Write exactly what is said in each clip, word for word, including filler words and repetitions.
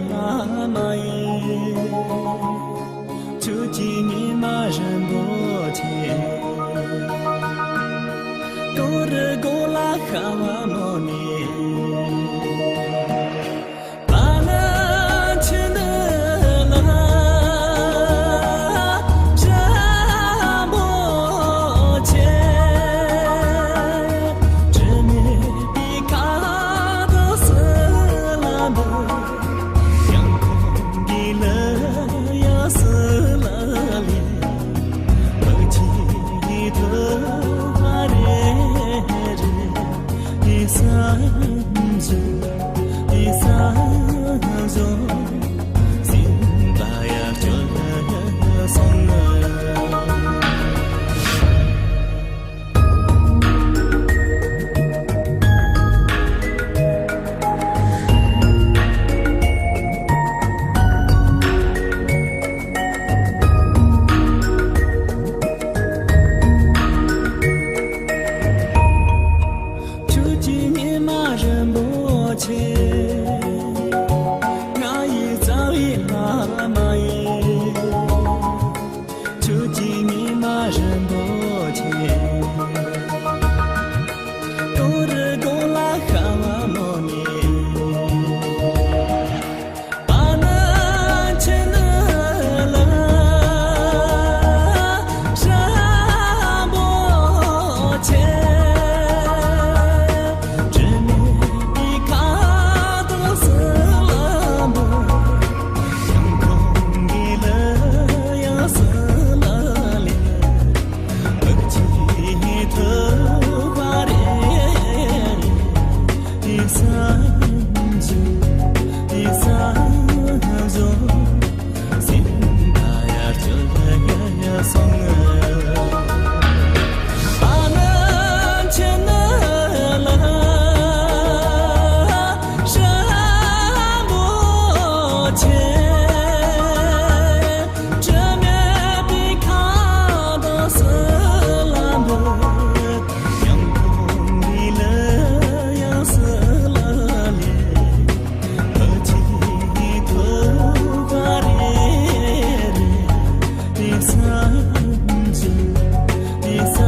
བླ་མ་ཡིན། ཆོས་ཀྱི་ཉི་མ་རིན་པོ་ཆེ། གངས་རི་སྒོ་ལ་ཤར་བ་མོ་ནི། བ་ལ་ཆུ་ནུ་ལ་རིན་པོ་ཆེ། དྲི་མེད་པའི་ཁ་དོག་སི་ལ་འདུ། ཡང་ཁོང་གི་ལ་ཡང་སི་ལ་ལེ། ལ་ཆི་ཐུ་ཧ་རེ་རེ། ཨི་ས་འཛུ་ཨི་ས་འཛུ། སིན་ད་ཡ་ཅོ་ལ་སོང་ན། ཆོས་ཀྱི་ཉི་མ་རིན་པོ་ཆེ། ང་ཡི་རྩ་བའི་བླ་མ་ཡིན། ཆོས་ཀྱི་ཉི་མ་རིན་པོ་ཆེ། གངས་རི་སྒོ་ལ་ཤར་བ་མོ་ནི། བ་ལ་ཆུ་ནུ་ལ་རིན་པོ་ཆེ། དྲི་མེད་པའི་ཁ་དོག་སི་ལ་འདུ། ཡང་ཁོང་གི་ལ་ཡང་སི་ལ་ལེ། ཨ་ཅི་ཐུ་ཧ་རེ་རེ། ཨི་ས་འཛུ་ཨི་ས་འཛུ། སིན་ད་ཡ་ཅོ་ལ་ཡ་ཡ་སོང་ན། བ་ལ་ཆུ་ནུ་ལ་རིན་པོ་ཆེ། དྲི་མེད་པའི་ཁ་དོག་སི་ལ་འདུ། ཡང་ཁོང་གི་ལ་ཡང་སི་ལ་ལེ། ཨ་ཅི་ཐུ་ཧ་རེ་རེ། ཨི་ས་འཛུ་ཨི་ས་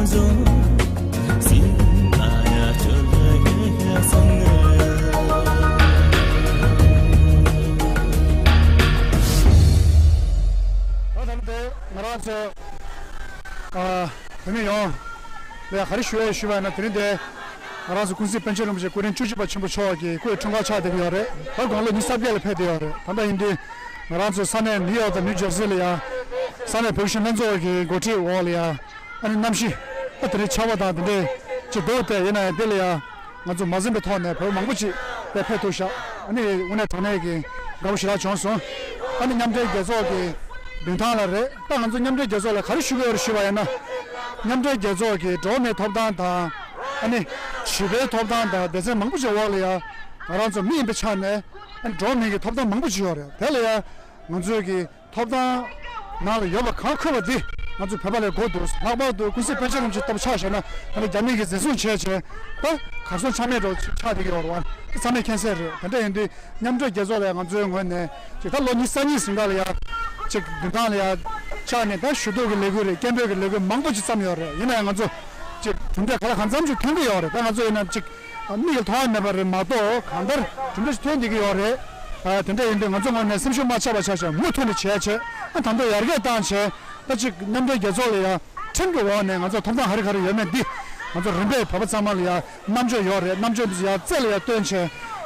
འཛུ། སིན་ད་ཡ་ཅོ་ལ་ཡ་ཡ་སོང་ན། ད་ཐམ་དེ་ང་རང་ཚོ་ཨ་བོད་མི་ཡོངས་ལ་ག་རེ་ཞུ་ཡ་ཞུ་བ་ན། དེ་རིང་དེ་ང་རང་ཚོ་ཀུན་གཟིགས་པཎ་ཆེན་རིན་པོ་ཆེ་སྐུ་ཕྲེང་བཅུ་གཅིག་པ་ཆེན་པོ་མཆོག་གི་སྐུའི་འཁྲུངས་སྐར་ཆགས་བསྡད་ཀྱི་ཡོད་རེད། ད་དགུང་ལོ་ཉི་ཤུ་རྩ་བརྒྱད་ལ་ཕེབས་བསྡད་ཡོད་རེད། ད་ལྟ་ཡིན་དུས་ང་རང་ཚོ་ས་གནས་ནིའུ་ཡོག་དང་ནིའུ་ཇར་སི་ལ་ཡ་ས་གནས་བོད་གཞོན་ལྷན་ཚོགས་ཀྱི་འགོ་ཁྲིད་འོག་ལ་ཡ་ཨ་ནི་གནམ་གཤིས་ད་དེ་རིང་ཆར་པ་དང་དེ་འདྲས་ཅིག་འདུག་སྟེ། ཡིན་ན་ཡང་དེ་ལ་ཡ་ང་ཚོ་མ་འཛེམས་པའི་ཐོག་ནས་བོད་མང་པོ་ཅིག་དེ་ཕེབས་ཐུབ་ཤག་ཨ་ནི་དངོས་གནས་དྲང་གནས་ཀྱི་དགའ་པོ་ཞེ་དྲག་བྱུང་སོང་། ཨ་ནི་མཉམ་འབྲེལ་རྒྱལ་ཚོགས་ཀྱི་མདུན་ཐང་ལ་རེད། ད་ང་ཚོ་མཉམ་འབྲེལ་རྒྱལ་ཚོགས་ལ་ག་རེ་ཞུ་གི་ཡོད་རེད་ཞུས་པ་ཡིན་ན། མཉམ་འབྲེལ་རྒྱལ་ཚོགས་ཀྱི་འགྲོ་བ་མིའི་ཐོབ་ཐང་དང་། ཨ་ནི་བྱིས་པའི་ཐོབ་ཐང་དང་སྡེ་ཚན་མང་པོ་ཅིག་འོག་ལ་ཡ་ང་རང་ཚོ་མི་ཡིན་པའི་ཆ་ནས་ཨ་ནི་འགྲོ་བ་མི་གི་ཐོབ་ཐང་མང་པོ་ཅིག་ཡོད་རེད། དེ་ལ་ཡ་ང་ཚོའི་གི་ཐོབ་ཐང་ནང་ལ་ཡོད་པ་གང་མཁོ་བ་འདི་ང་ཚོ་བོད་པ་ལ་དགོས་འདུག་ལྷག་པར་དུ་ཀུན་གཟིགས་པཎ་ཆེན་རིན་པོ་ཆེ་ལྟ་བུ་ཆ་བཞག་ན་ད་ནི་རྒྱ་མི་གིས་འཛིན་བཟུང་བྱས་བྱས་ད་གར་སོང་ཆ་མེད་འགྲོ་ཆགས་བསྡད་ཀྱི་ཡོད་རེད་བ། དེ་ཚང་མས་མཁྱེན་གསལ་རེད། དེ་འདྲ་ཡིན་དུས་མཉམ་འབྲེལ་རྒྱལ་ཚོགས་ལ་ང་ཚོའི་ངོས་ནས་ཅིག་ད་ལོ་ཉི་ཤུ་རྩ་གཉིས་རིང་ག་ལ་ཡ་ཅིག་མདུན་ཐང་ལ་ཡ་ཆགས་ནས་ད་ཞུ་གཏུག་གི་ལས་འགུལ་རེད། སྐད་འབོད་ཀྱི་ལས་འགུལ་མང་པོ་ཅིག་བརྩམས་ཡོད་རེད། ཡིན་ན་ཡང་ང་ཚོ་ཅིག་གྲུབ་འབྲས་ག་ལ་གང་འཚམ་ཅིག་ཐོན་གྱི་ཡོད་རེད། ད་ང་ཚོ་ཡིན་ན་ཅིག་མིག་གིས་མཐོང་ཡ་མེད་པ་རེད་མ་གཏོགས་གང་ལྟར་གྲུབ་འབྲས་ཤིག་ཐོན་བསྡད་ཀྱི་ཡོད་རེད། ཨ་དེ་འདྲ་ཡིན་དུས་ང་ཚོ་ངོས་ནས་སེམས་ཤུགས་མ་ཆག་པ་ཆ་བཞག་མུ་མཐུད་ནས་བྱས་བྱས་ཨ་ད་དུང་ཡར་རྒྱས་བཏང་བྱས་ད་ཅིག་མཉམ་འབྲེལ་རྒྱལ་ཚོགས་ལ་ཡང་ཁྲིམས་ཀྱི་འོག་ནས་ང་ཚོ་ཐོབ་ཐང་ག་རེ་ག་རེ་ཡོད་མེད་འདི་ང་ཚོ་རིམ་པས་བོད་པ་ཚང་མ་ལ་ཡང་རྣམ་དཔྱོད་ཡོད་རེད། རྣམ་དཔྱོད་འདི་ཡང་རྩལ་ལ་ཡང་བཏོན་བྱས་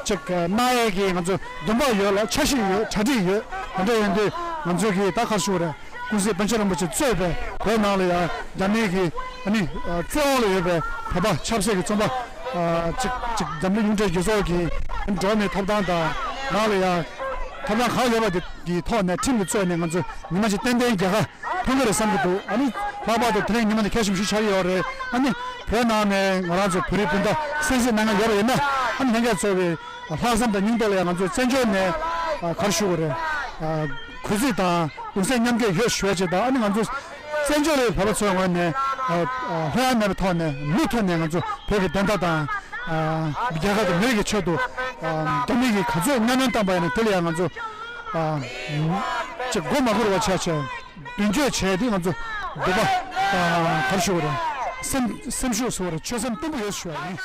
ཅིག་གནང་ཡས་ཀྱི་ང་ཚོ་འདུན་པ་ཡོད་ལ་འཆར་གཞི་ཡོད། གྲ་སྒྲིག་ཡོད། དེ་འདྲ་ཡིན་དུས་ང་ཚོས་ཀྱི་ད་ག་རེ་ཞུ་དགོས་རེད། ཀུན་གཟིགས་པཎ་ཆེན་རིན་པོ་ཆེ་གཙོས་པའི་བོད་ནང་ལ་ཡང་རྒྱ་མིའི་གི་ཨ་ནི་ཨ་བཙན་འོག་ལ་ཡོད་པའི་བོད་པ་ཆབ་སྲིད་ཀྱི་བཙོན་པ་ཨ་གཅིག་གཅིག་འཛམ་གླིང་མཉམ་འབྲེལ་རྒྱལ་ཚོགས་ཀྱི་འགྲོ་བ་མིའི་ཐོབ་ཐང་དང་ནང་ལ་ཡང་ཐོབ་ཐང་གང་ཡོད་པ་དེ་གི་ཐོག་ནས་ཁྲིམས་ཀྱིས་གཙོས་ནས་ང་ཚོ་ཉི་མ་གཅིག་ཏན་ཏན་རྒྱལ་ཁ་ཐོབ་ཀྱི་རེད་བསམ་གྱི་འདུག་ཨ་ནི་ལྷག་པར་དུ་དེ་རིང་ཉི་མ་འདི་གལ་ཆེན་པོ་ཞིག་ཆགས་ཀྱི་ཡོད་རེད། ཨ་ནི་བོད་ནང་ནས་ང་རང་ཚོ་བོད་རིགས་སྤུན་ཟླ་གསན་གཟིགས་གནང་མཁན་ཡོད་པ་ཡིན་ན་ཨ་ནི་ལྷན་རྒྱས་ཚོ་གི་ལྷག་བསམ་དང་སྙིང་སྟོབས་ལ་ཡང་ང་ཚོས་བཙན་བྱོལ་ནས་ཨ་ག་རེ་ཞུ་དགོས་རེད། ཨ་གུས་བརྩི་དང་གདུང་སེམས་མཉམ་སྐྱེད་ཡོད་ཞུ་ཡ་བྱེད་དང་། ཨ་ནི་ང་ཚོ་བཙན་བྱོལ་བའི་བོད་པ་ཚོའི་ངོས་ནས་ཨ་ཨ་ལྷོད་ཡངས་མེད་པའི་ཐོག་ནས་མུ་མཐུད་ནས་ང་ཚོ་བོད་ཀྱི་བདེན་མཐའ་དང་ཨ་རྒྱལ་ཁབ་དང་མི་རིགས་ཀྱི་ཆེད་དུ་ ཨ་རྒྱ་མི་གིས་ག་ཚོད་གཉའ་གནོན་བཏང་པ་ཡིན་ན་དེ་ལ་ཡང་ང་ཚོ་ཨ་ཅིག་མགོ་མ་སྒུར་བ་བྱས་བྱས་མདུན་སྐྱོད་བྱས་ཏེ་ང་ཚོ་འདོད་པ་ཨ་ག་རེ་ཞུ་དགོས་རེད། སེམས་སེམས་ཤུགས་ཟེར་བ་རེད། ཆོད་སེམས་བརྟན་པོ་ཡོད་ཞུ་བ་ཡིན།